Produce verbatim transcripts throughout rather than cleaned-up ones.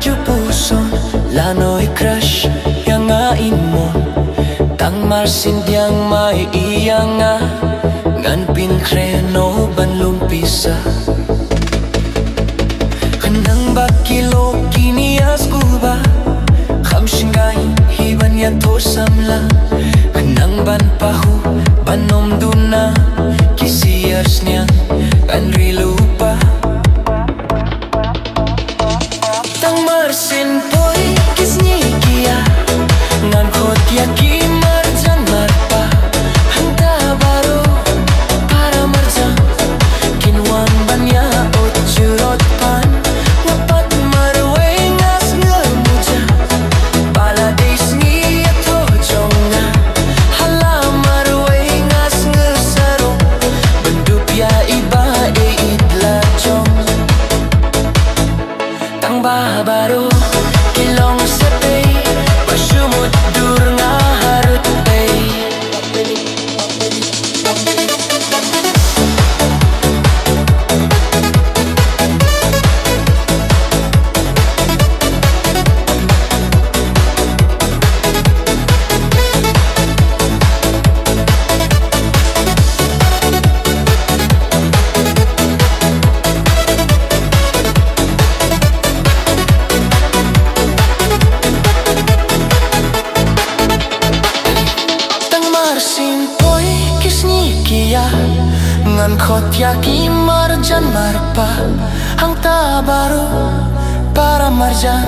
Ju puson la noi crush ïa nga in mon. Tang mar sien diang mai ïa nga. Ngan pynkhreh noh ban lum pisa. Khnang ba ki lok kin ïa sngewbha. Kham shngaiñ hi ban ïathuh samla. Khnang ban pahuh ban ym duna. Ki siar sniang kan ri lypa. Tang mar sien poi ki sngi ki ïa. Ngan khot ïa ki marjan marpa. Hangta baroh para marjan kin wan ban ïa ot jurot pan. Nga pat marwei nga sngew muja. Ba la dei sngi ïathuh jong nga. Hala marwei nga sngew sarong. Ban dup ïa i ba ei ïeit la jong. Tang ba baroh ki long sepei, ba shu mutdur nga harud pei. Tang mar sien poi ki sngi ki ïa. Ngan khot ïa ki marjan marpa. Hangta baroh para marjan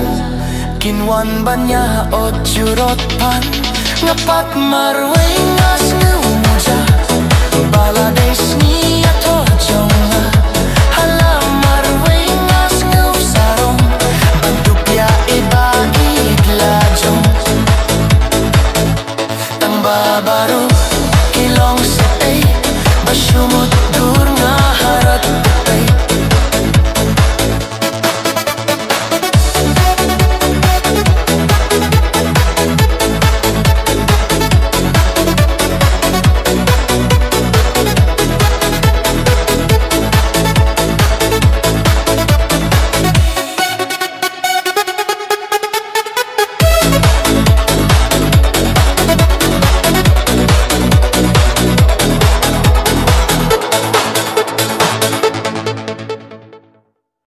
kin wan ban ïa ot jurot pan. Nga pat marwei nga sngew muja. Ba la dei sngi